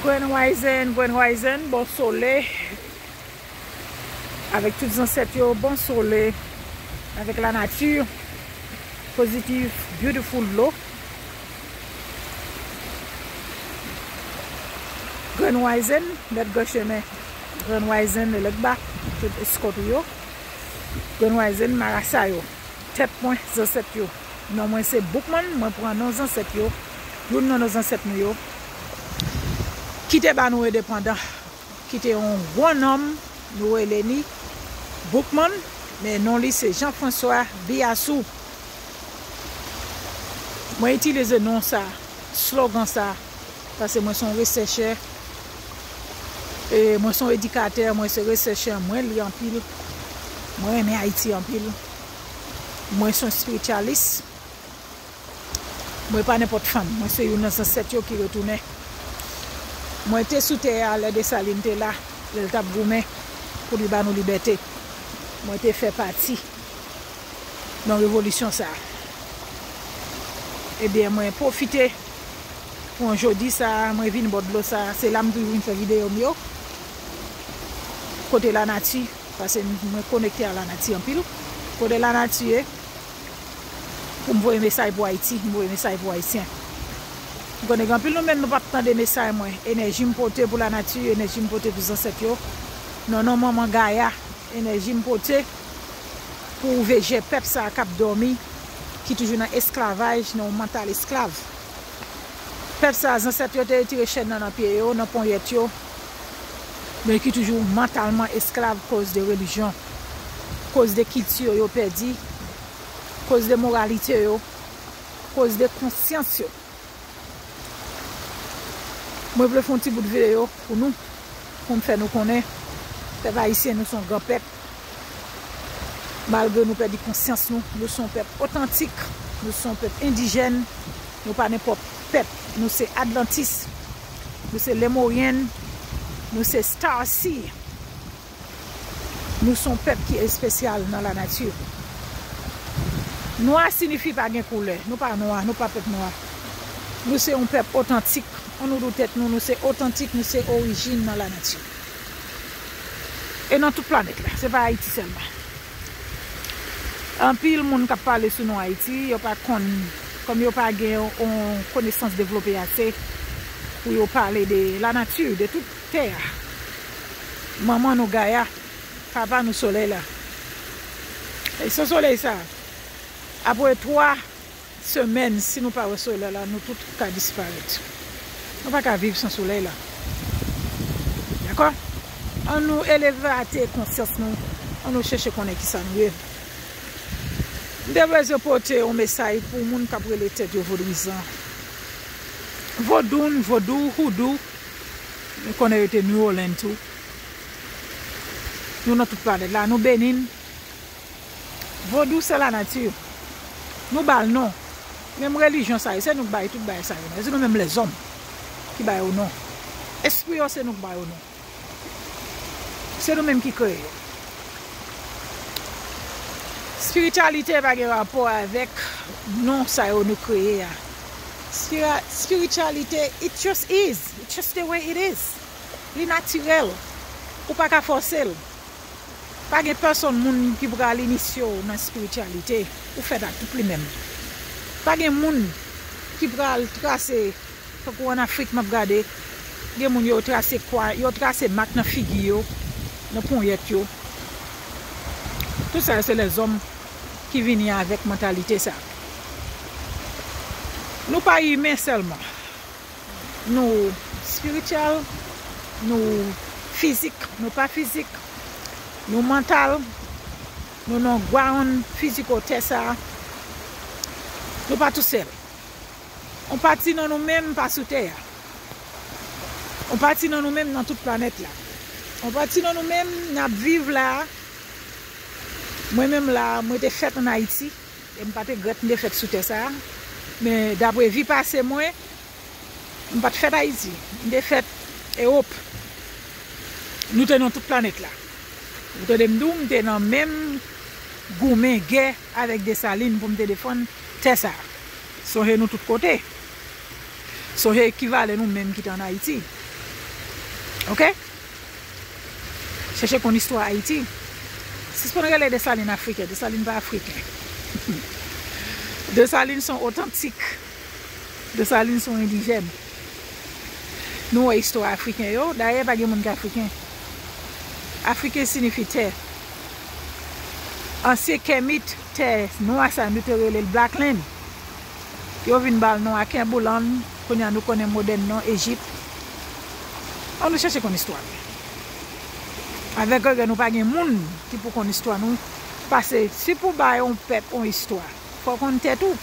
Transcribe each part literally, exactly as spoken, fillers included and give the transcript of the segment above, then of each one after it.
Grand Rising, Grand Rising, bon sole avèk tout zansèt yo, bon sole avèk lanati, pozitif, beautiful lo. Grand Rising, lèt gran chemen, Grand Rising, lèt ba, tout eskòt ou yo, Grand Rising, marasa yo, tèt mwen, zansèt yo. Non mwen se Boukman, mwen pran non zansèt yo, youn nan non zansèt nou yo, ki te ba nou endepandan, ki te yon gwo nonm, nou rele ni Boukman, men non li se Jean François Biassou. Mwen itilize non sa, slogan sa, paske mwen se yon resèchè, e mwen se yon edikatè, mwen se resèchè, mwen li anpil, mwen renmen Ayiti anpil, mwen se yon espiryalis. Mwen pa nenpòt fanm, mwen se youn nan zansèt yo ki retounen. Mwen te sou tè a lè Desalin te la, lè l t ap goumen pou li ba nou libète. Mwen te fè pati nan revolisyon sa a. Ebyen, mwen pwofite pou jodi sa a, mwen vin bò dlo sa a, se la m toujou vin fè videyo m yo. Kote lanati, paske mwen konekte a lanati anpil. Kote lanati ye, pou m voye mesaj pou Ayiti, m voye mesaj pou Ayisyen. M konnen gen anpil nou menm nou p ap tande mesaj mwen. Enèji m pote pou lanati, enèji m pote pou zansèt yo. Non, non, manman Gaya, enèji m pote pou ouvè je pèp sa a k ap dòmi, ki toujou nan esklavaj, nan yon mantal esklav. Pèp sa a, zansèt yo te retire chèn nan nan pye yo, nan ponyèt yo, men ki toujou mantalman esklav koz de relijyon, koz de kilti yo pèdi, koz de moralite yo, koz de konsyans yo. Mwen vle fè yon ti bout videyo pou nou, pou m fè nou konnen, pèp ayisyen, nou se yon gran pèp. Malgre nou pèdi konsyans nou, nou se yon pèp otantik, nou se yon pèp endijèn, nou pa nenpòt pèp, nou se Atlantis, nou se Lemoryen, nou se Starseed. Nou se yon pèp ki espesyal nan lanati. Nwa siyifi pa gen koulè. Nou pa nwa, nou pa pèp nwa. Nou se yon pèp otantik. Ann nou di tèt nou, nou se otantik, nou se orijin nan lanati. E nan tout planèt la, se pa Ayiti sèlman. Anpil moun k ap pale sou non Ayiti, yo pa konn, kòm yo pa gen yon konesans devlope ase pou yo pale de lanati, de tout tè a. Manman nou Gaya, papa nou solèy la. E san solèy sa, apre twa semèn, si nou pa wè solèy la, nou tout ka disparèt. Nou pa ka viv san solèy la. Dakò? Ann nou elevate konsyans nou, ann nou chèche konnen kisa nou ye. M te bezwen pote yon mesaj pou moun k ap rele tèt yo vodouyizan. Vodoun, vodou, houdou, nou konnen yo te New Orleans tou. Nou nan tout planèt la, nou Benin. Vodou se lanati. Nou ba l non. Menm relijyon sa yo, se nou k bay tout bagay sa yo non. Se nou menm lèzòm ki ba yo non. Espri yo, se nou k ba yo non. Se nou menm ki kreye yo. Espirityalite pa gen rapò avèk non sa yo nou kreye a. Spira-, spirityalite, it just is. It's just the way it is. Li natirèl. Ou pa ka fòse l. Pa gen pèsonn moun ki pral inisye w nan espirityalite. Ou fèt ak tout li menm. Pa gen moun ki pral trase, tankou ann Afrik m ap gade, gen moun yo trase kwa, yo trase mak nan figi yo, nan ponyèt yo. Tout sa yo se lèzòm ki vini avèk mantalite sa. Nou pa imen sèlman. Nou espirityèl, nou fizik, nou pa fizik, nou mantal, nou nan ground fiziko tè sa a. Nou pa tousèl. On pati nan nou menm pa sou tè a. On pati nan nou menm nan tout planèt la. On pati nan nou menm n ap viv la a. Mwen menm la a, mwen te fèt ann Ayiti. E m pa t regrèt m te fèt sou tè sa a. Men dapre vi pase mwen, m pa t fèt Ayiti. M te fèt Ewòp. Nou te nan tout planèt la. Ou tande m di w, m te nan menm goumen gè avèk Desalin pou m te defann tè sa a. Sonje nou tout kote. Sonje ekivalen nou menm ki te ann Ayiti. Ok? Chèche konn istwa Ayiti. Sispann rele Desalin Afriken. Desalin pa Afriken. Desalin se yon otantik. Desalin se yon endijèn. Nou wè istwa Afriken yo. Dayè, pa gen moun ki Afriken. Afriken siyifi tè. Ansyen Kemit, tè nwa sa, nou te rele l Black Land. Yo vin ba l non a Kèboulan, kounye a nou konnen modèn non Ejip. Ann nou chèche konn istwa nou. Avèk règè nou pa gen moun ki pou konn istwa nou. Pase, si pou bay yon pèp yon istwa, fò w konn tèt ou.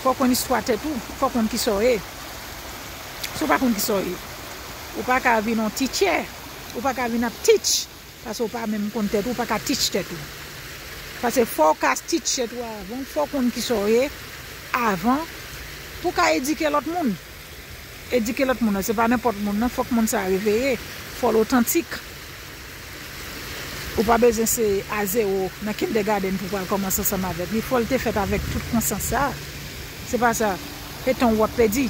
Fò w konn istwa tèt ou. Fò w konn kisa w ye. Si w pa konn kisa w ye, ou pa ka vin yon teacher. Ou pa ka vin ap teach. Paske w pa menm konn tèt ou, ou pa ka teach tèt ou. Paske fò w ka teach tèt ou avan, fò w konn kisa w ye avan, pou w ka edike lòt moun. Edike lòt moun nan, se pa nenpòt moun nan, fòk moun sa a reveye, fò l otantik. Ou pa bezwen se a zewo nan kindergarten pou w pral kòmanse ansanm avèk li, fò l te fèt avèk tout konsyans sa a. Se pa sa. Etan w ap pèdi.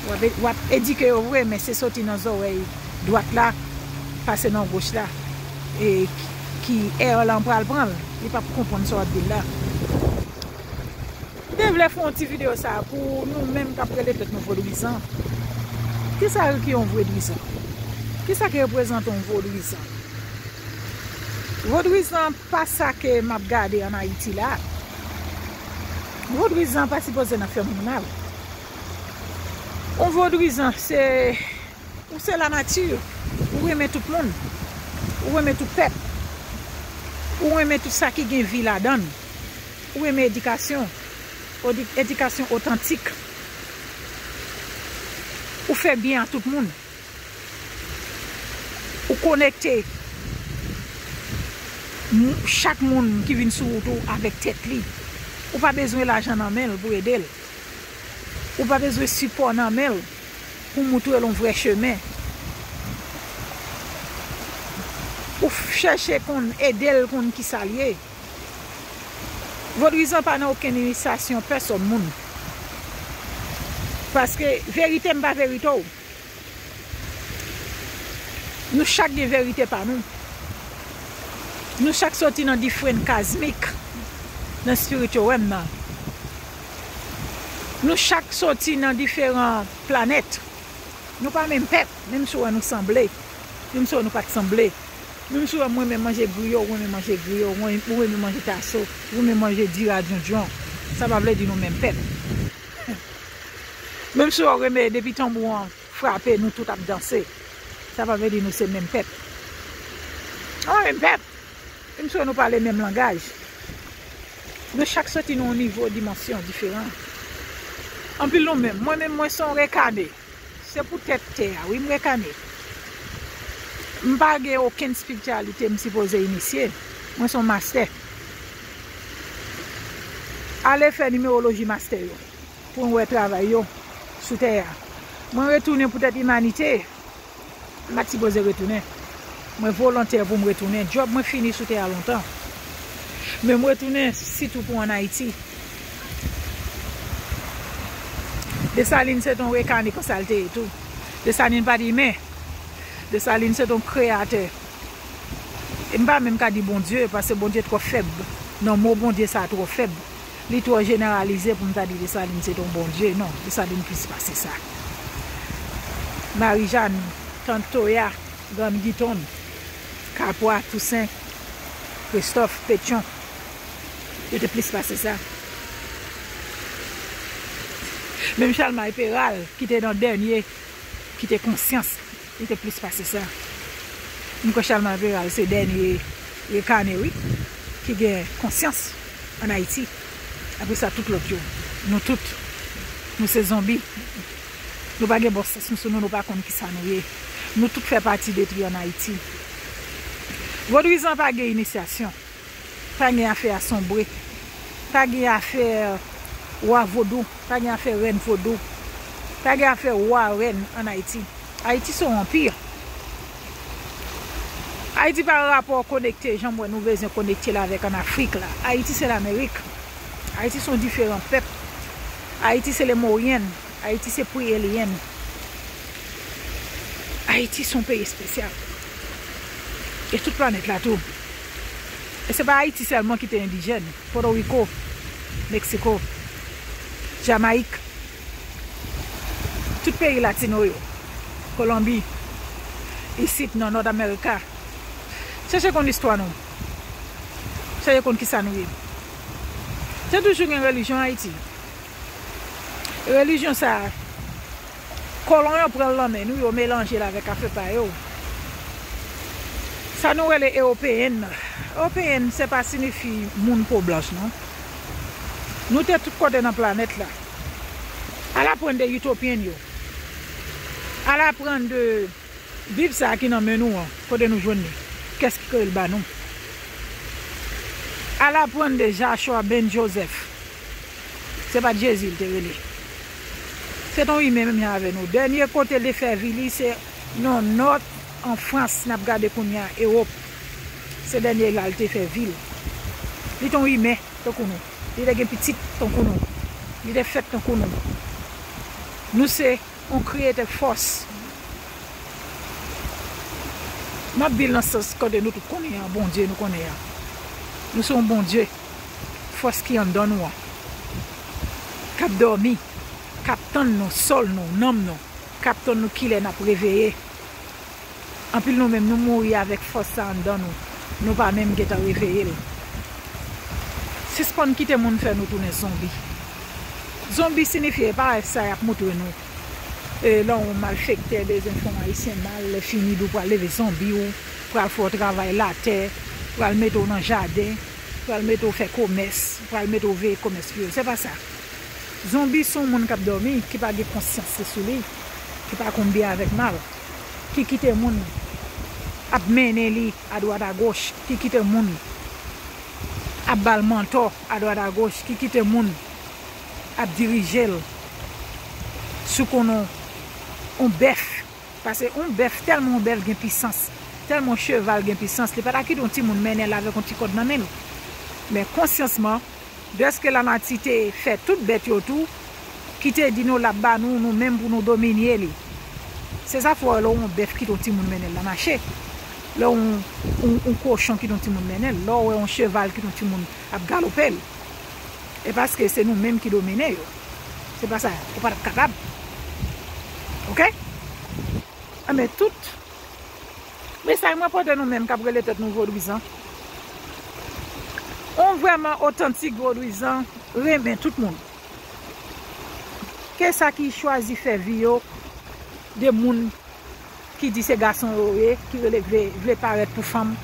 W ap, w ap edike yo vre, men se soti nan zòrèy dwat la, pase nan goch la. E ki, ki erè lan pral pran l. Li p ap konprann sa w ap di l la. M te vle fè yon ti videyo sa a pou nou menm k ap rele tèt nou vodwizan. Kisa ki yon vodwizan? Kisa ki reprezante yon vodwizan? Vodwizan pa sa ke m ap gade ann Ayiti la. Vodwizan pa sipoze nan fè moun mal. Yon vodwizan se, ou se lanati, ou renmen tout moun, ou renmen tout pèp, ou renmen tout sa ki gen vi ladan l, ou renmen edikasyon, odi- edikasyon otantik, ou fè byen a tout moun. Ou konekte m- chak moun ki vin sou wout ou avèk tèt li. Ou pa bezwen lajan nan men l pou ede l. Ou pa bezwen sipò nan men l pou moutre l yon vrè chemen. Ou f- chèche konn ede l konn kisa l ye. Vodwizan pa nan okenn inisyasyon pèsòn moun. Paske verite m pa verite w. Nou chak gen verite pa nou. Nou chak soti nan diferan kazmik, nan spiritual realm nan. Nou chak soti nan diferan planèt. Nou pa menm pèp, menm si w wè nou sanble, menm si w wè nou pa t sanble. Menm si w wè mwen menm manje griyo, ou renmen manje griyo, ou renmen manje taso, ou renmen manje dira djondjon. Sa pa vle di nou menm pèp. Menm si w renmen depi tanbou an frape, nou tout ap danse. Sa pa vle di nou se menm pèp. Nou pa menm pèp. Menm si nou pale menm langaj. Nou chak soti nan yon nivo, dimansyon diferan. Anpil nou menm. Mwen menm, mwen se yon rekane. Se pou tèt tè a, wi, m rekane. M pa gen okenn espirityalite m sipoze inisye. Mwen se yon mastè. Ale fè nimeroloji mastè yo pou n wè travay yo sou tè a. Mwen retounen poutèt imanite. M pa t sipoze retounen. Mwen volontè pou m retounen. Djòb mwen fini sou tè a lontan. Men m retounen sitou pou ann Ayiti. Desalin se t on rekane kon sa l te ye tou. Desalin pa t imen. Desalin se t on kreyatè. E m pa menm ka di Bondye, paske Bondye twò fèb. Non, mo Bondye sa twò fèb. Li twò jeneralize pou m ta di Desalin se t on Bondye. Non, Desalin plis pase sa. Marijàn, Tant Toya, Grann Giton, Kapwa, Tousen, Kristòf, Petyon, yo te plis pase sa. Menm Chalmay Peral, ki te nan dènye, ki te konsyans, li te plis pase sa. M kwè Chalmay Peral se dènye rekane, wi, ki gen konsyans ann Ayiti. Apre sa, tout lòt yo, nou tout, nou se zonbi. Nou pa gen bon sans nou sou nou, nou pa konn kisa nou ye. Nou tout fè pati de tri ann Ayiti. Vodwizan pa gen inisyasyon. Pa gen afè asonbre. Pa gen afè wa vodou. Pa gen afè rèn vodou. Pa gen afè wa, rèn ann Ayiti. Ayiti se yon anpi. Ayiti pa rapò konekte jan m wè nou bezwen konekte l avèk ann Afrik la. Ayiti se Lamerik. Ayiti se yon diferan pèp. Ayiti se Lemoryen. Ayiti se Pri-Elyen. Ayiti se yon peyi espesyal. E tout planèt la tou. E se pa Ayiti sèlman ki te endijèn. Pòtoriko, Meksiko, Jamayik, tout peyi latino yo, Kolonbi, isit nan Nòt Amerika. Chèche konn istwa nou. Chèche konn kisa nou ye. Te toujou gen relijyon Ayiti. Relijyon sa a, kolon yo pran l nan men nou, yo melanje l avèk afè pa yo. Sa nou rele ewopeyen nan. Ewopeyen, se pa siyifi moun po blanch, non. Nou te tout kote nan planèt la. Al aprann de Utopyen yo. Al aprann de Bib sa a ki nan men nou an, kote nou jwenn li. Kiyès ki kreye l ba nou? Al aprann de Joshua Ben Joseph. Se pa t Jezi l te rele. Se t on imen menm jan avè nou. Dènye kote l te fè vi li, se nan nò an Frans, n ap gade kounye a, Ewòp. Se dènye la l te fè vi l. Li t on imen, tankou nou. Li te gen pitit, tankou nou. Li te fèt, tankou nou. Nou se yon kreyatè fòs. M ap di l nan sans kote nou tout konnen an, Bondye nou konnen an. Nou se yon Bondye, fòs ki anndan nou an, k ap dòmi, k ap tann nou, sòl nou, nanm nou, k ap tann nou kilè n ap reveye. Anpil nou menm, nou mouri avèk fòs sa anndan nou. Nou pa menm gentan reveye l. Sispann kite moun fè nou tounen zonbi. Zonbi siyifi, e pa sa y ap moutre nou. E, lè yon malfektè bezwen fè yon Ayisyen mal, lè fini di w pral leve zonbi w, pral fè w travay latè, pral mete w nan jaden, pral mete w fè komès, pral mete w veye komès pou yo. Se pa sa. Zonbi se yon moun k ap dòmi, ki pa gen konsyans li sou li, ki pa konn byen avèk mal, ki kite moun ap mennen li adwat agoch, ki kite moun ap ba l mantò adwat agoch, ki kite moun ap dirije l sou konnen yon bèf. Paske yon bèf, tèlman yon bèf gen pisans, tèlman yon cheval gen pisans, li pa ta kite yon timoun mennen l avèk yon ti kòd nan men l. Men konsyansman, dèske lanati te fè tout bèt yo tou, ki te di nou l ap ba nou, nou menm pou nou domine li. Se sa fè w wè lè w wè yon bèf kite yon timoun mennen l, l ap mache. Lè w wè yon, yon, yon kochon kite yon timoun mennen l, lè w wè yon cheval kite yon timoun ap galope l. E paske se nou menm ki domine yo. Se pa sa, ou pa t ap kapab. Oke? Enben, tout mesaj mwen pote nou menm k ap rele tèt nou vodouyizan. On vrèman otantik vodouyizan renmen tout moun. Ke sa ki chwazi fè vi yo de moun ki di se gason yo ye, ki rele vle, vle parèt pou fanm.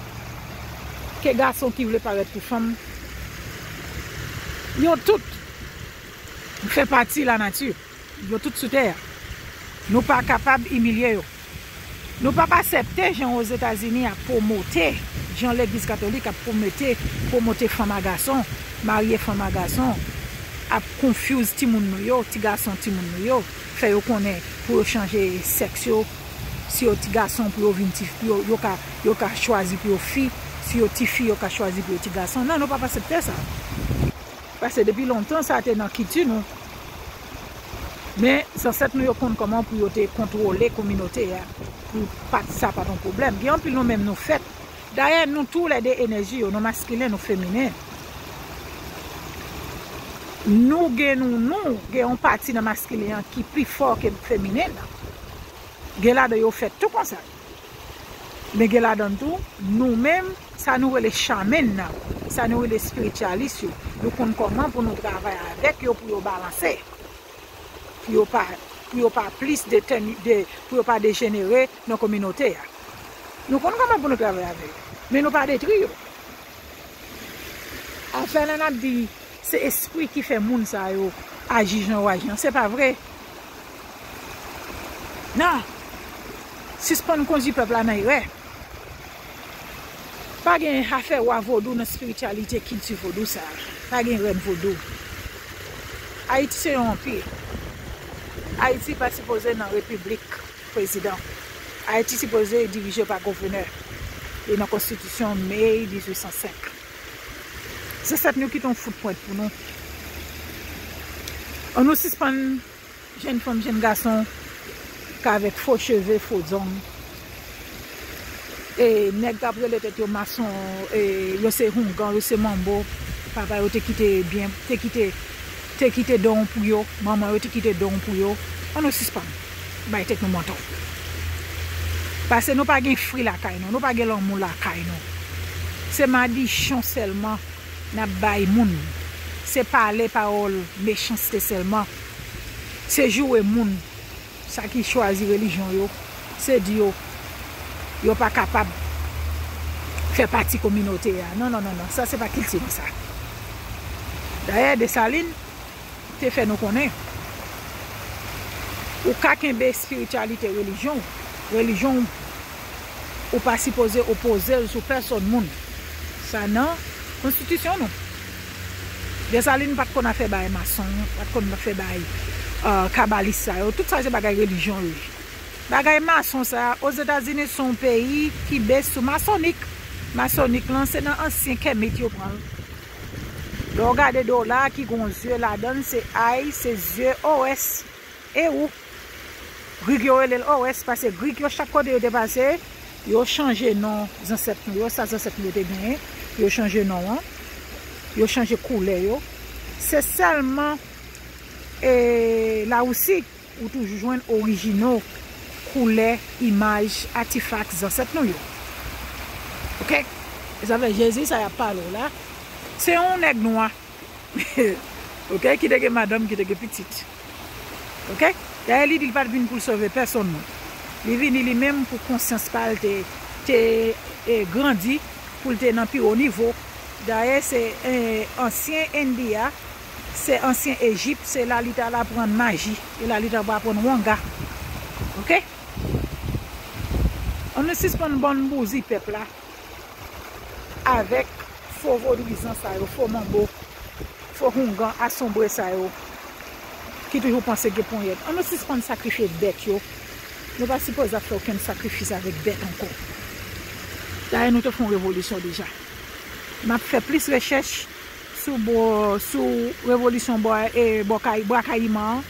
Ke gason ki vle parèt pou fanm. Yo tout fè pati lanati. Yo tout sou tè a. Nou pa kapab imilye yo. Nou p ap aksepte jan Ozetazini ap pwomote, jan Legliz Katolik ap pwomote, pwomote fanm a gason, marye fanm a gason, ap confuse timoun nou yo, ti gason timoun nou yo, fè yo konnen pou yo chanje sèks yo, si yo ti gason pou yo vin ti, yo, yo ka, yo ka chwazi pou yo fi, si yo ti fi yo ka chwazi pou yo ti gason. Non, nou p ap aksepte sa. Paske depi lontan sa te nan kilti nou. Men zansèt nou yo konn kòman pou yo te kontwole kominote a, pou pa t, sa pa t yon pwoblèm. Gen anpil nou menm nou fèt. Dayè, nou toulède enèji yo, nou maskilen, nou feminen. Nou gen nou, nou gen yon pati nan maskilen an ki pi fò ke feminen an. Gen ladan yo fèt tou konsa. Men gen ladan tou, nou menm, sa nou rele shaman nan, sa nou rele espiritialis yo, nou konn kòman pou nou travay avèk yo pou yo balanse, pou yo pa, pou yo pa plis de, de, pou yo pa dejenere nan kominote a. Nou konn kòman pou nou travay avè yo, men nou pa detwi yo. Afè la n ap di se espri ki fè moun sa yo aji jan yo aji an, se pa vre. Non. Sispann kondui pèp la nan erè. Pa gen afè wa vodou nan espirityalite kilti vodou sa a. Pa gen rèn vodou. Ayiti se yon anpi. Ayiti pa sipoze nan repiblik prezidan. Ayiti sipoze dirije pa gouvènè. E nan konstitisyon May dizuit san senk. Zansèt nou kite yon footprint pou nou. Ann nou sispann, jèn fanm, jèn gason, k avèk fo cheve, fo zong, E nèg k ap rele tèt yo mason, e yo se houngan, yo se manbo, papa yo te kite byen, te kite, te kite don pou yo, manman yo te kite don pou yo. Ann nou sispann bay tèt nou manti. Paske nou pa gen fwi lakay nou, nou pa gen lanmou lakay nou. Se madichon sèlman n ap bay moun. Se pale pawòl mechanste sèlman. Se joure moun. Sa ki chwazi relijyon yo, se di yo, yo pa kapab fè pati kominote a. Non, non, non, non, sa se pa kilti nou sa. Dayè, Desalin te fè nou konnen, ou ka kenbe espirityalite relijyon, relijyon ou pa sipoze opoze l sou pèsòn moun. Sa nan konstitisyon nou. Desalin pa t konn afè bay mason, pa t konn afè bay, euh, kabalis sa yo. Tout sa se bagay relijyon yo ye. Bagay mason sa, Ozetazini se yon peyi ki base sou masonik. Masonik lan, se nan ansyen Kemit yo pran l. Lè w gade dola ki gon zye ladan l, se I, se zye O S. E ou, Grik yo rele l O S, paske Grik yo, chak kote yo te pase, yo chanje non zansèt nou yo, sa zansèt nou yo te genyen, yo chanje non an, yo chanje koulè yo. Se sèlman, e, Larisi ou toujou jwenn orijino koulè, imaj, atifak zansèt nou yo. Oke? E sa fè Jezi sa y ap pale w la, se yon nèg nwa. Oke? Ki te gen madanm, ki te gen pitit. Oke? Dayè, li di l pa t vin pou l sove pèsonn, non. Li vini li menm pou konsyans pa l te, te, e, grandi, pou l te nan pi wo nivo. Dayè, se, e, ansyen Endia, se ansyen Ejip, se la li t al aprann maji, e la li t al aprann wanga. Oke? Ann nou sispann bann bouzi pèp la avèk fo vodouyizan sa yo, fo manbo, fo houngan asonbre sa yo, ki toujou panse gen ponyèt. Ann nou sispann sakrifye bèt yo. Nou pa sipoze ap fè okenn sakrifis avèk bèt ankò. Dayè, nou te fè yon revolisyon deja. M ap fè plis rechèch sou bò, sou revolisyon bò, e, bò Kay-, Bwa Kayiman an.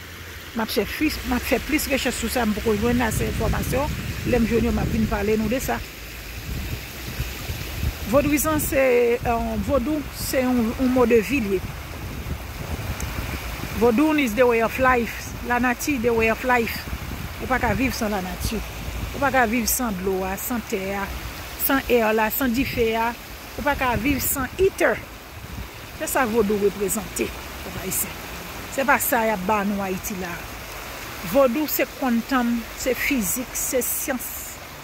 M ap fè plis, m ap fè plis rechèch sou sa, m poko jwenn ase enfòmasyon. Lè m jwenn yo, m ap vin pale nou de sa. Vodouyizan se, e, vodou, se yon, yon mode vi l ye. Vodoun is the way of life. Lanati the way of life. Ou pa ka viv san lanati. Ou pa ka viv san dlo a, san tè a, san air la, san dife a. Ou pa ka viv san ether. Se sa vodou reprezante, pèp ayisyen. Se pa sa y ap ba nou Ayiti la. Vodou se quantum, se fizik, se syans,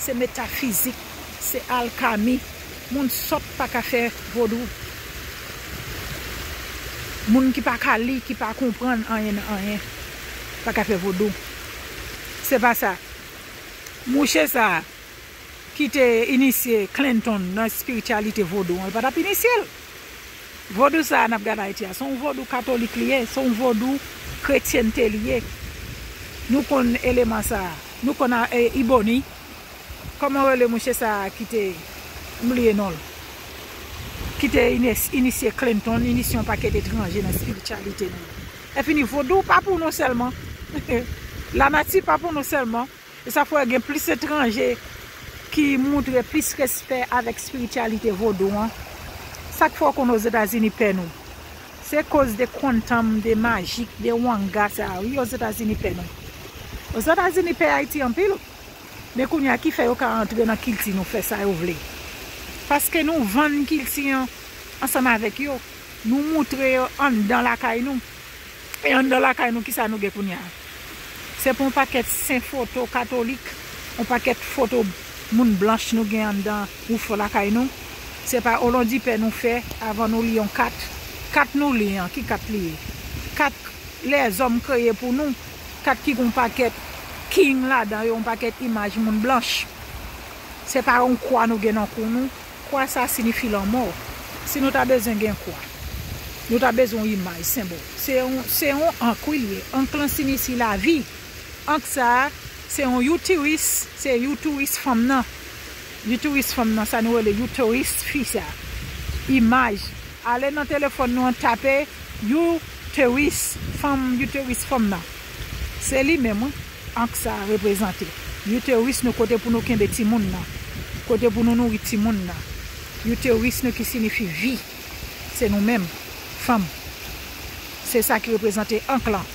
se metafizik, se alkami. Moun sòt pa ka fè vodou. Moun ki pa ka li, ki pa konprann anyen nan anyen, pa ka fè vodou. Se pa sa. Mouche sa a ki te inisye Clinton nan espirityalite vodou an, li pa t ap inisye l. Vodou sa a n ap gade Ayiti a, se yon vodou katolik li ye, se yon vodou kretyente li ye. Nou konn eleman sa a. Nou konn a, e, Iboni. Kòman rele mouche sa a ki te, m bliye non l, ki te inis-, inisye Clinton, inisye yon pakèt etranje nan espirityalite nou. Lè fini, vodou pa pou nou sèlman. Lanati pa pou nou sèlman. E sa fè gen plis etranje ki moutre plis respè avèk espirityalite vodou an. Sa k fè w konn Ozetazini pè nou? Se koz de quantum, de majik, de wanga sa a, wi, Ozetazini pè nou. Ozetazini pè Ayiti anpil. Men kounye a, ki fè yo ka antre nan kilti nou, fè sa yo vle? Paske nou vann kilti an ansanm avèk yo. Nou moutre yo anndan lakay nou. E anndan lakay nou, kisa nou gen kounye a? Se pou yon pakèt sen foto katolik, yon pakèt foto moun blanch nou gen anndan wouf lakay nou. Se pa olondipè nou fè avan nou li yon kat. Kat nou li an, ki kat li ye? Kat lèzòm kreye pou nou. Kat ki gen yon pakèt king ladan yo, yon pakèt imaj moun blanch. Se pa yon kwa nou gen nan kou nou. Kwa sa siyifi lanmò. Si nou ta bezwen gen kwa, nou ta bezwen yon imaj, senbòl. Se yon, se yon ank, wi, li ye. Ank lan siyifi lavi. Ank sa a, se yon uterus, se uterus fanm nan. Uterus fanm nan, sa nou rele uterus fi sa. Imaj. Ale nan telefòn nou an, tape uterus fanm, uterus fanm nan. Se li menm, wi. Ank sa a reprezante uterus nou, kote pou nou kenbe timoun nan. Kote pou nou nouri timoun nan. Uterus nou ki siyifi vi. Se nou menm, fanm. Se sa ki reprezante ank lan.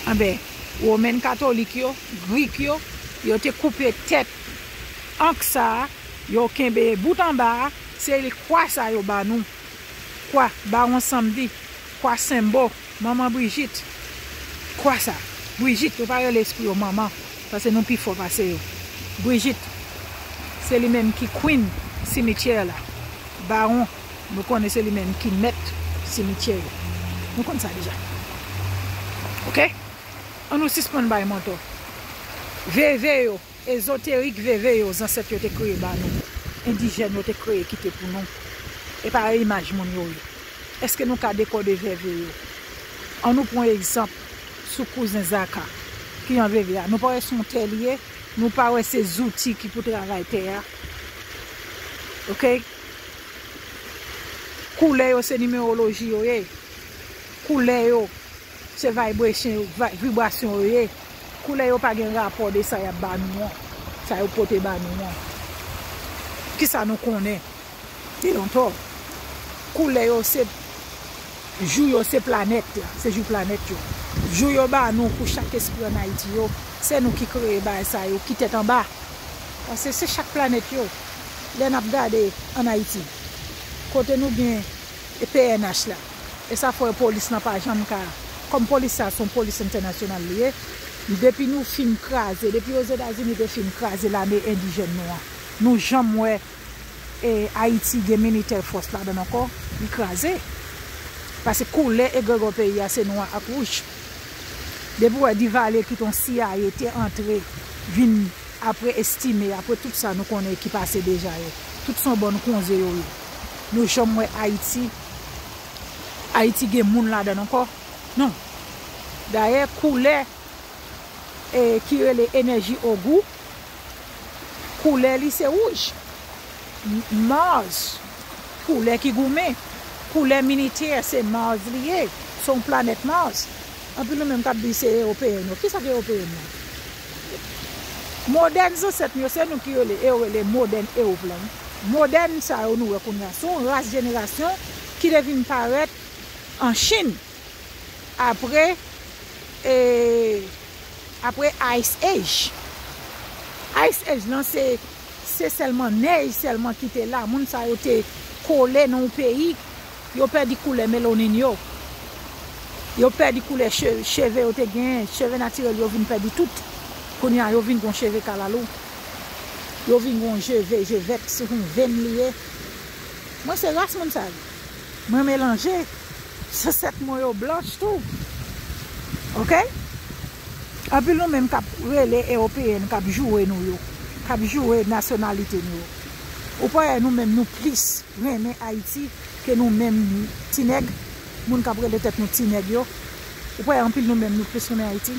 Anben, Women Katolik yo, Grik yo, yo te koupe tèt ank sa a, yo kenbe bout anba a, se li kwa sa yo ba nou. Kwa, Bawon Sanmdi, kwa Senbo, Manman Brijit. Kwa sa, Brijit, yo pa rele espri yo manman, paske nou pi fò pase yo. Brijit, se li menm ki queen simityè la. Bawon, nou konnen se li menm ki mèt simityè yo. Nou konn sa deja. Oke? An nou sispann bay mantò. Veve yo, ezoterik veve yo, zansèt yo te kreye ba nou. Endijèn yo te kreye kite pou nou. E pa imaj moun yo ye. Èske nou ka dekode veve yo? An nou pran egzanp sou kouzen Zaka ki an veve a. Nou pa wè se yon tè li ye, nou pa wè se zouti ki pou travay tè a. Oke? Koulè yo se nimeroloji yo ye. Koulè yo se vibration, vi- vibrasyon yo ye. Koulè yo pa gen rapò de sa y ap ba nou an, sa yo pote ba nou an. Kisa nou konnen? De lontan. Koulè yo se, jou yo se planèt la, se jou planèt yo. Jou yo ba nou pou chak espri ann Ayiti yo, se nou ki kreye bagay sa yo, ki tèt anba. Paske se chak planèt yo. Lè n ap gade ann Ayiti, kote nou gen P N H la, e sa fè polis lan pa janm ka, kòm polis sa se yon polis entènasyonal li ye, depi nou fin kraze, depi Ozetazini te fin kraze lame endijèn nou an, nou janm wè e Ayiti gen militè fòs ladan l ankò, li kraze. Paske koulè egregò peyi a se nwa ak wouj. Depi w wè Divalye kite yon C I A te antre, vin apre Estimé, apre tout sa nou konnen ki pase deja yo. Tout se yon bann konze yo ye. Nou janm wè Ayiti, Ayiti gen moun ladan l ankò? Non. Dayè, koulè e ki rele enèji ogou, koulè li se wouj. M- Mars, koulè ki goumen. Koulè militè se Mars li ye. Se yon planèt Mars. Anpil nou menm k ap di se Ewopeyen yo. Kisa k Ewopeyen yo? Modèn zansèt nou yo, se nou ki rele, e yo rele modèn Ewop lan. Modèn sa yo nou wè kounye a, se yon ras jenerasyon ki te vin parèt an Chin. Apre, e, apre Ice Age. Ice Age lan se, se sèlman nèj sèlman ki te la. Moun sa yo te kole nan yon peyi, yo pèdi koulè melonin yo. Yo pèdi koulè che- cheve yo te genyen, cheve natirèl yo vin pèdi tout. Kounye a yo vin gon cheve kalalou. Yo vin gon je ve, je vèt, se yon venn li ye. Mwen se ras moun sa yo. Mwen melanje. Zansèt mwen yo blanch tou. Oke? Anpil nou menm k ap rele Ewopeyen, k ap joure nou yo, k ap joure nasyonalite nou yo. Ou pa wè nou menm nou plis renmen Ayiti ke nou menm ti nèg, moun k ap rele tèt nou ti nèg yo? Ou pa wè anpil nou menm nou plis renmen Ayiti?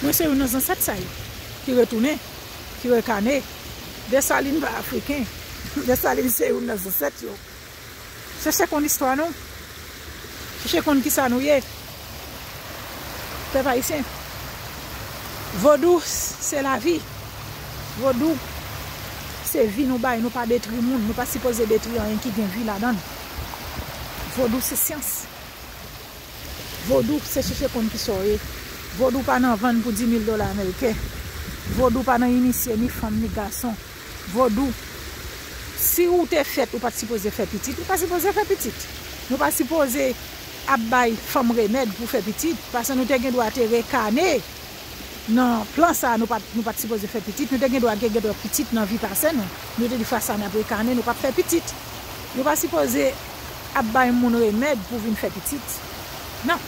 Mwen se youn nan zansèt sa yo ki retounen, ki rekane. Desalin pa afriken. Desalin se youn nan zansèt yo. Chèche konn istwa nou. Chèche konn kisa nou ye. Pèp ayisyen. Vodou se lavi. Vodou se vi nou bay. Nou pa detri moun. Nou pa sipoze detri anyen ki gen vi ladan l. Vodou se syans. Vodou se chèche konn kisa w ye. Vodou pa nan vann pou di mil dola ameriken. Vodou pa nan inisye ni fanm ni gason. Vodou, si ou te fèt, ou pa t sipoze fè pitit, ou pa sipoze fè pitit. Nou pa sipoze ap bay fanm remèd pou fè pitit, paske nou te gen dwa te rekane nan plan sa, nou pa, nou pa t sipoze fè pitit, nou te gen dwa gen, gen dwa pitit nan vi pase nou. Nou te di fwa sa n ap rekane, nou p ap fè pitit. Nou pa sipoze ap bay moun remèd pou vin fè pitit. Non.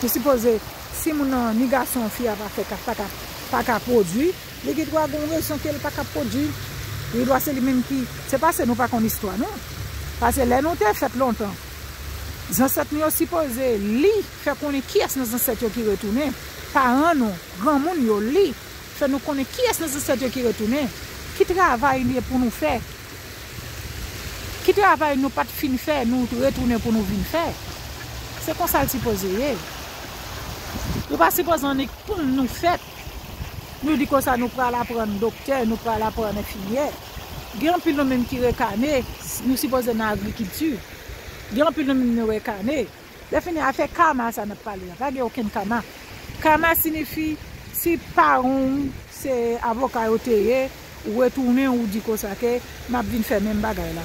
Nou sipoze, si moun nan, ni gason, fi a pa fè, ka, pa ka, pa ka pwodui, li gen dwa gen yon rezon ke l pa ka pwodui. Li dwa se li menm ki, se paske nou pa konn istwa nou. Paske lè nou te fèt lontan, zansèt nou yo sipoze li fè konnen kiyès nan zansèt yo ki retounen. Paran nou, granmoun yo, li fè nou konnen kiyès nan zansèt yo ki retounen. Ki travay li ye pou nou fè? Ki travay nou pa t fin fè, nou retounen pou nou vin fè? Se konsa l sipoze ye. Nou pa sipoze annik tann nou fèt Nou di konsa nou pral aprann doktè, nou pral aprann enfimyè. Gen anpil nou menm ki rekane, nou sipoze nan agrikilti. Gen anpil nou menm nou rekane. Lè fini afè kama sa n ap pale a, pa gen okenn kama. Kama sinifi, si paran w se avoka yo te ye, ou retounen ou di konsa ke m ap vin fè menm bagay la.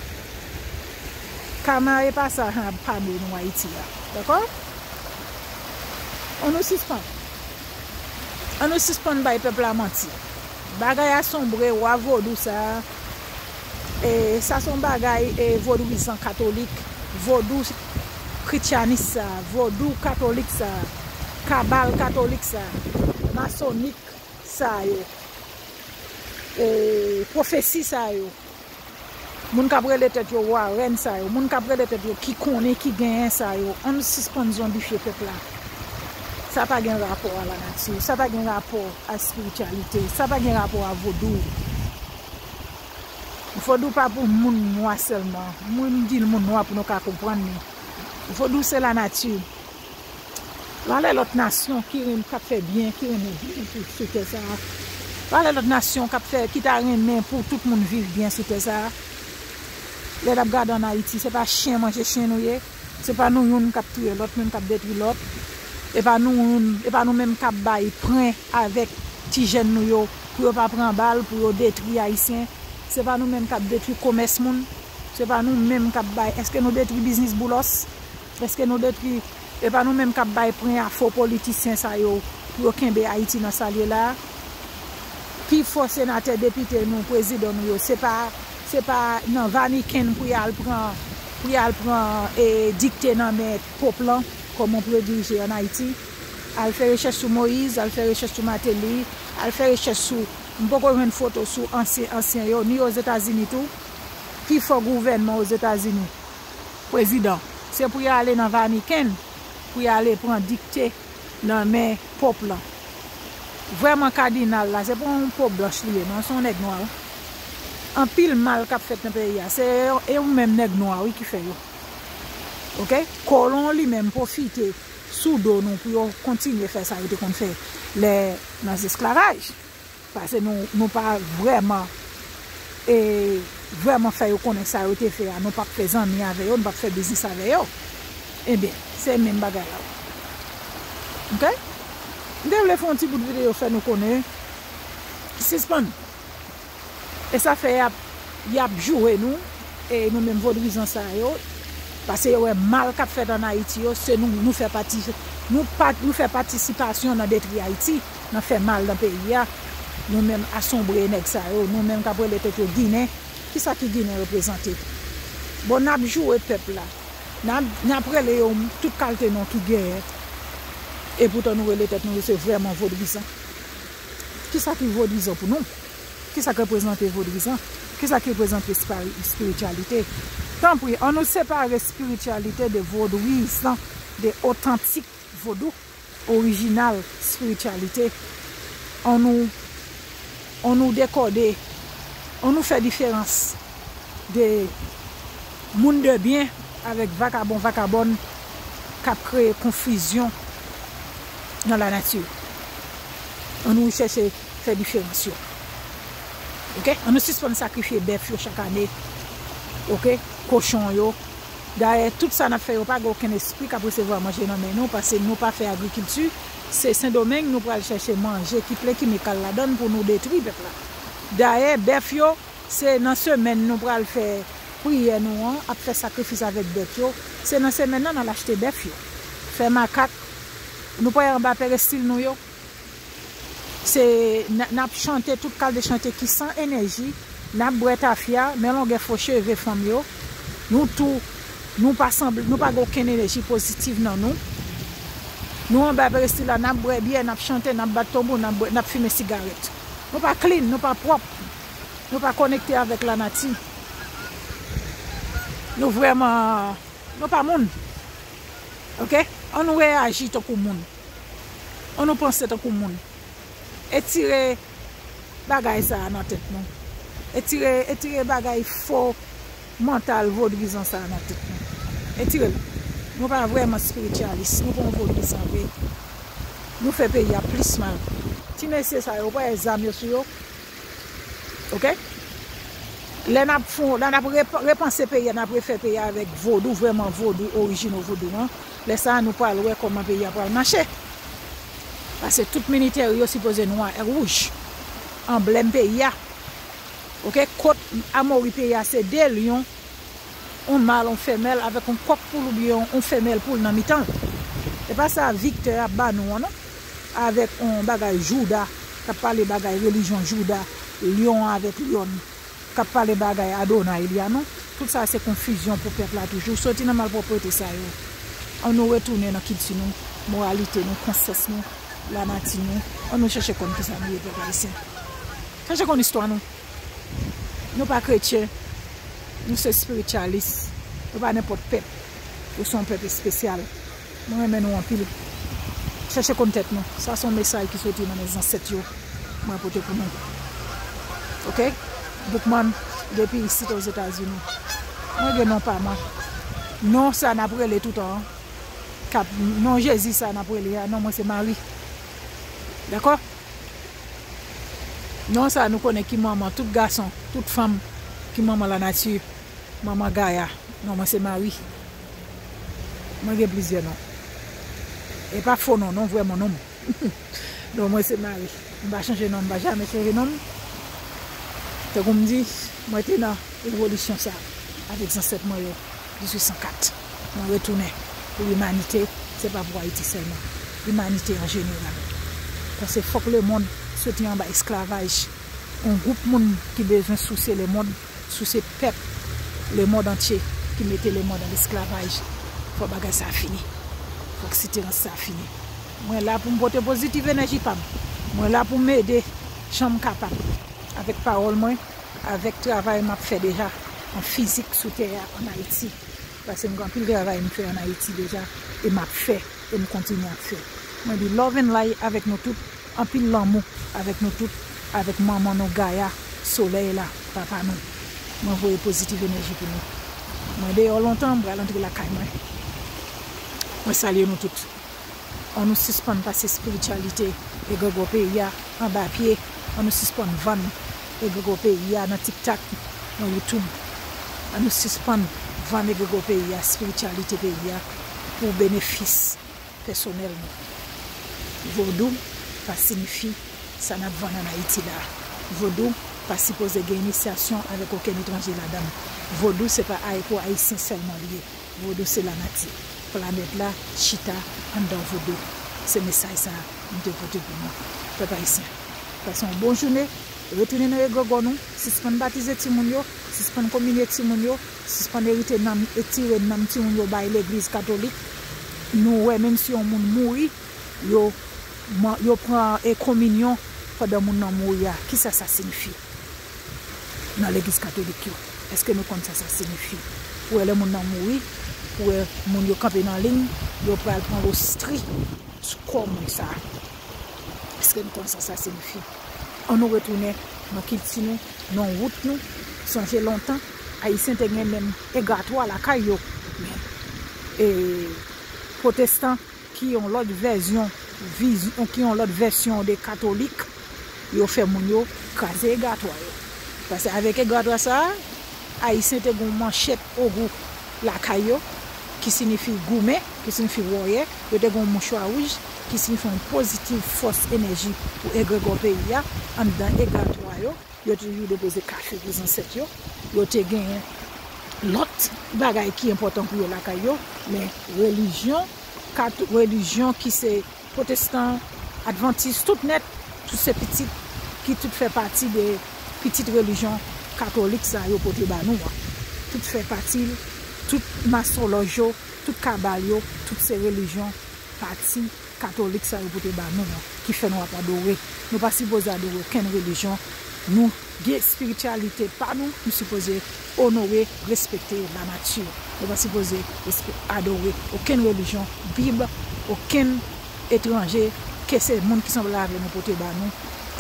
Kama e pa sa n ap pale nou Ayiti a. Dakò? An nou sispann. An nou sispann bay pèp la manti. Bagay asonbre, wa vodou sa a, e, sa se yon bagay, e, vodouyizan katolik, vodou kretyanis sa a, vodou katolik sa a, kabal katolik sa a, masonik sa yo, e, pwofesi sa yo. Moun k ap rele tèt yo wa, rèn sa yo, moun k ap rele tèt yo ki konnen, ki genyen sa yo, ann sispann zonbifye pèp la. Sa pa gen rapò a lanati, sa pa gen rapò a espirityalite, sa pa gen rapò a vodou. Vodou pa pou moun nwa sèlman. Mwen m di l moun nwa pou nou ka konprann li. Vodou se lanati. Valè lòt nasyon ki renmen, k ap fè byen, ki renmen byen sou, sou tè sa a. Valè lòt nasyon k ap fè, ki ta renmen pou tout moun viv byen sou tè sa a. Lè n ap gade ann Ayiti, se pa chen manje chen nou ye. Se pa nou youn k ap touye lòt, youn k ap detwi lòt. E pa nou youn, e pa nou menm k ap bay pwen avèk ti jèn nou yo pou yo pa pran bal, pou yo detwi Ayisyen. Se pa nou menm k ap detwi komès moun. Se pa nou menm k ap bay. Èske nou detwi biznis Boulos? Èske nou detwi, e pa nou menm k ap bay pwen a fo politisyen sa yo pou yo kenbe Ayiti nan sa l ye la a? Pifò senatè, depite nou, prezidan nou yo, se pa, se pa nan Vatican pou y al pran, pou y al pran, e, dikte nan men pòp lan, kòman pou yo dirije ann Ayiti. Al fè rechèch sou Moyiz, al fè rechèch sou Mateli, al fè rechèch sou, m poko jwenn foto sou ansyen, ansyen yo, ni Ozetazini tou. Pifò gouvènman Ozetazini, prezidan, se pou y ale nan Vatican pou y ale pran dikte nan men pòp lan. Vrèman, kadinal la, se pa yon po blanch li ye, non, se yon nèg nwa, wi. Anpil mal k ap fèt nan peyi a, se yo, e yo menm nèg nwa, wi, ki fè yo. Oke? Kolon li menm pwofite sou do nou pou yo kontinye fè sa yo te konn fè lè nan esklavaj. Paske nou, nou pa vrèman, e, vrèman fè yo konnen sa yo te fè a. Nou p ap fè zanmi avè yo, nou p ap fè biznis avè yo. Ebyen, se menm bagay la. Oke? M te vle fè yon ti bout videyo fè nou konnen. Sispann. E sa fè y ap, y ap joure nou, e nou menm vodouyizan sa yo, paske yo wè mal k ap fèt ann Ayiti yo, se nou, nou fè pati, nou pa, nou fè patisipasyon nan detwi Ayiti, nan fè mal nan peyi a. Nou menm asonbre nèg sa yo, nou menm k ap rele tèt yo Ginen. Kisa ki Ginen reprezante? Bon, n ap joure pèp la. N ap, n ap rele yo tout kalte non ki genyen. Epoutan nou rele tèt nou yo se vrèman vodouyizan. Kisa ki vodouyizan pou nou? Kisa k reprezante vodouyizan? Kisa ki reprezante espa-, espirityalite? Tanpri, ann nou separe espirityalite de vodouyizan, de otantik vodou, orijinal espirityalite. Ann nou, ann nou dekòde, ann nou fè diferans de moun de byen avèk vakabon, vakabòn k ap kreye konfizyon nan lanati. Ann nou chèche fè diferans yo. Oke? Ann nou sispann sakrifye bèf yo chak ane. Oke? Kochon yo. Dayè, tout sa n ap fè yo pa gen okenn espri k ap resevwa manje nan men nou, paske nou pa fè agrikilti. Se Sendomeng nou pral chèche manje ki plen kimikal ladan l pou nou detwi pèp la. Dayè, bèf yo, se nan semèn nou pral fè priyè nou an, ap fè sakrifis avèk bèt yo. Se nan semèn nan n al achte bèf yo. Fè makak, nou pa anba perestil nou yo. Se, n, n ap chante tout kalite chante ki san enèji, n ap bwè tafya, men longè fo cheve fanm yo. Nou tou, nou pa sanble, nou pa gen okenn enèji pozitiv nan nou. Nou anba perestil la, n ap bwè byè, n ap chante, n ap bat tanbou, n ap bwè, n ap fimen sigarèt. Nou pa clean, nou pa pwòp. Nou pa konekte avèk lanati. Nou vrèman, nou pa moun. Oke? Ann nou reyaji tankou moun. Ann nou panse tankou moun. Etire bagay sa a nan tèt nou. Etire, etire bagay fo mantal vodouyizan sa a nan tèt nou. Etire l. Nou pa vrèman espiritualis. Nou pa yon vodouyizan vre. Nou fè peyi a plis mal. Ti mesye sa yo, pa zam yo sou yo. Oke? Lè n ap fon, lè n ap rep- repanse peyi a, n ap refè peyi a avèk vodou, vrèman vodou, orijinal vodou an. Lè sa a, nou pral wè kòman peyi a pral mache. Paske tout militè yo sipoze nwa e wouj. Anblèm peyi a. Oke? Kot amori peyi a se de lyon, yon mal, yon femèl, avèk yon kòk poul oubyen yon femèl poul nan mitan l. E pa sa Victor ap ba nou an, non? Avèk yon bagay jouda, k ap pale bagay relijyon jouda, lyon avèk lyòn, k ap pale bagay Adonay li a, non? Tout sa se konfizyon pou pèp la toujou. Soti nan malpwòpte sa yo. Ann nou retounen nan kilti nou, moralite nou, konsyans nou, lanati nou. Ann nou chèche konn kisa nou ye, pèp ayisyen. Chèche konn istwa nou. Nou pa kretyen, nou se espiritualis. Nou pa nenpòt pèp. Nou se yon pèp espesyal. Mwen renmen nou anpil. Chèche konn tèt nou. Sa se yon mesaj ki soti nan men zansèt yo. Mwen pote pou nou. Oke? Boukman, depi isit Ozetazini. Mwen gen non pa mwen. Non sa n ap rele toutan an. K ap, non Jezi sa n ap rele a. Non, mwen se Mari. Dakò? Non sa nou konnen ki manman tout gason, tout fanm, ki manman lanati, manman Gaya. Non, mwen se Mari. Mwen gen plizyè non. E pa fo non, non, vrèman non m. Non, mwen se Mari. M pa chanje non m, m pa janmen chanje non m. Tankou m di, mwen te nan revolisyon sa avèk zansèt mwen yo. Dizuit san kat. Mwen retounen pou limanite, se pa pou Ayiti sèlman. Limanite an jeneral. Paske fòk lemonn soti anba esklavaj. Yon gwoup moun ki bezwen souse lemonn, souse pèp lemonn antye ki mete lemonn an esklavaj. Fòk bagay sa fini. Fòk sitirans sa fini. Mwen la pou m pote pozitiv enèji pa m. Mwen la pou m ede jan m kapab. Avèk pawòl mwen, avèk travay m ap fè deja an fizik sou tè a ann Ayiti. Paske m gen anpil travay m fè ann Ayiti deja, e m ap fè, e m kontinye ap fè. Mwen di love and light avèk nou tout, anpil lanmou avèk nou tout, avèk manman nou Gaya, solèy la, papa nou. Mwen voye pozitiv enèji pou nou. Mwen deyò lontan, m pral antre lakay mwen. Mwen salye nou tout. Ann nou sispann pase espirityalite egregò peyi a anba pye. Ann nou sispann vann egregò peyi a nan TikTok, nan YouTube. Ann nou sispann vann egregò peyi a, espirityalite peyi a pou benefis pèsonèl nou. Vodou pa siyifi sa n ap vann ann Ayiti la. Vodou pa sipoze gen inisyasyon avèk okenn etranje ladan l. Vodou se pa ay- pou Ayisyen sèlman li ye. Vodou se lanati. Planèt la chita anndan vodou. Se mesaj sa a m te pote pou nou. Pèp ayisyen, pase yon bon jounen, retounen nan egregò nou, sispann batize timoun yo, sispann kominye timoun yo, sispann erite nanm, etire nanm timoun yo bay legliz katolik. Nou wè menm si yon moun mouri, yo, yo pran e kominyon pandan moun nan mouri a. Kisa sa siyifi? Nan legliz katolik yo. Èske nou konn sa sa siyifi? Pou wè lè moun nan mouri, pou wè moun yo kanpe nan liy, yo pral pran lostri sou kò moun sa. Èske nou konn sa sa siyifi? Ann nou retounen nan kilti nou, nan wout nou. Sonje lontan, Ayisyen te gen menm egratwa lakay yo. Men, e, pwotestan, ki yon lòt vèzyon, vizyon, ki yon lòt vèsyon de katolik, yo fè moun yo kraze egratwa yo. Paske avèk egratwa sa a, Ayisyen te gen yon manchèt ogou lakay yo, ki siyifi goumen, ki siyifi wòyè, yo te gen yon mouchwa wouj, ki siyifi yon pozitiv fòs enèji pou egregò peyi a, anndan egratwa yo. Yo toujou depoze kafe pou zansèt yo. Yo te genyen lòt bagay ki enpòtan pou yo lakay yo, men relijyon, kat- relijyon ki se pwotestan, advantis, tout nèt, tout se pitit ki tout fè pati de pitit relijyon katolik sa yo pote ba nou an. Tout fè pati, tout mastwolòj yo, tout kabal yo, tout se relijyon pati katolik sa yo pote ba nou an, ki fè nou ap adore. Nou pa sipoze adore okenn relijyon. Nou gen espirityalite pa nou, nou sipoze onore, respekte lanati. Nou pa sipoze respe- adore okenn relijyon, Bib, okenn etranje, ke se moun ki sanble avè nou pote ba nou,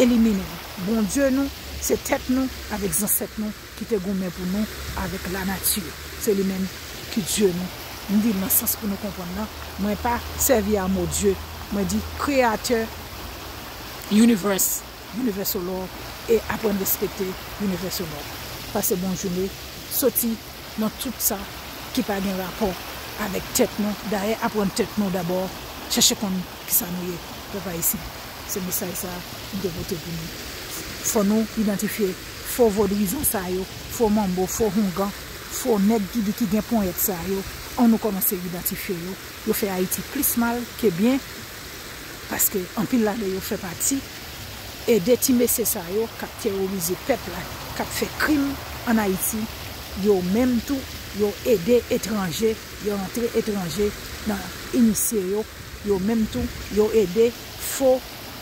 elimine l. Bondye nou, se tèt nou avèk zansèt nou ki te goumen pou nou avèk lanati. Se li menm ki Dye nou. M di l nan sans pou nou konprann nan. Mwen pa sèvi a mo Dye. Mwen di Kreyatè universe, universal law, e aprann respekte universal law. Pase bon jounen, soti nan tout sa ki pa gen rapò avèk tèt nou. Dayè, aprann tèt nou dabò, chèche konn kisa nou ye, pèp ayisyen. Se mesaj sa m te pote pou nou. Fò nou idantifye fo vodrizan sa yo, fo manbo, fo houngan, fo nèg ki di ki gen ponyèt sa yo. Ann nou kòmanse idantifye yo. Yo fè Ayiti plis mal ke byen, paske anpil ladan yo fè pati ede ti mesye sa yo k ap teworize pèp la, k ap fè krim ann Ayiti. Yo menm tou, yo ede etranje, yo rantre etranje nan inisye yo. Yo menm tou, yo ede fo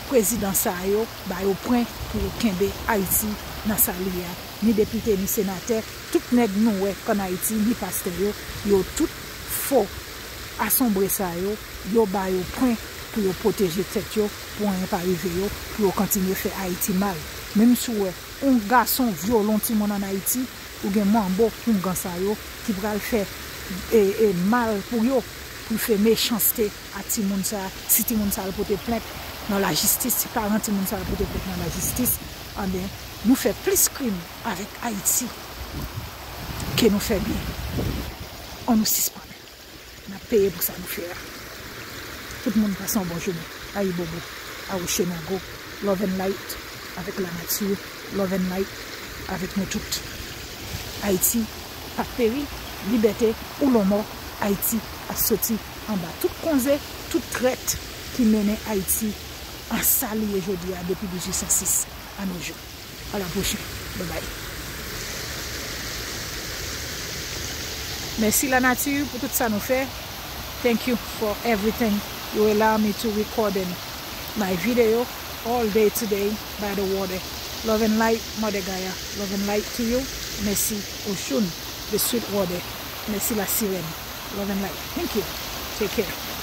prezidan sa yo, ba yo pwen pou yo kenbe Ayiti nan sa li ye a. Ni depite, ni senatè, tout nèg nou wè k ann Ayiti, ni pastè yo, yo tout fo asonbre sa yo, yo ba yo pwen pou yo pwoteje tèt yo, pou anyen pa rive yo, pou yo kontinye fè Ayiti mal. Menm si w wè yon gason vyole yon timoun ann Ayiti, ou gen manbo houngan sa yo ki pral fè e, e mal pou yo, pou fè mechanste a timoun sa, si timoun sa al pote plent nan lajistis, si paran timoun sa al pote plent nan lajistis, anben, nou fè plis krim avèk Ayiti ke nou fè byen. Ann nou sispann. N ap peye pou sa nou fè a. Tout moun pase yon bon jounen. Ayibobo. Awochenago. Love and light avèk lanati. Love and light avèk nou tout. Ayiti p ap peri. Libète ou lanmò. Ayiti ap soti anba tout konze, tout trèt ki mennen Ayiti an sa li ye jodi a depi dizuit san sis a nos jours. À la prochaine. Bye bye. Mèsi lanati pou tout sa nou fè. Thank you for everything. You allow me to recording my video all day today by the water. Love and light, Mother Gaia. Love and light to you. Mèsi Oshun, the sweet water. Mèsi la sirèn. Love and light. Thank you. Take care.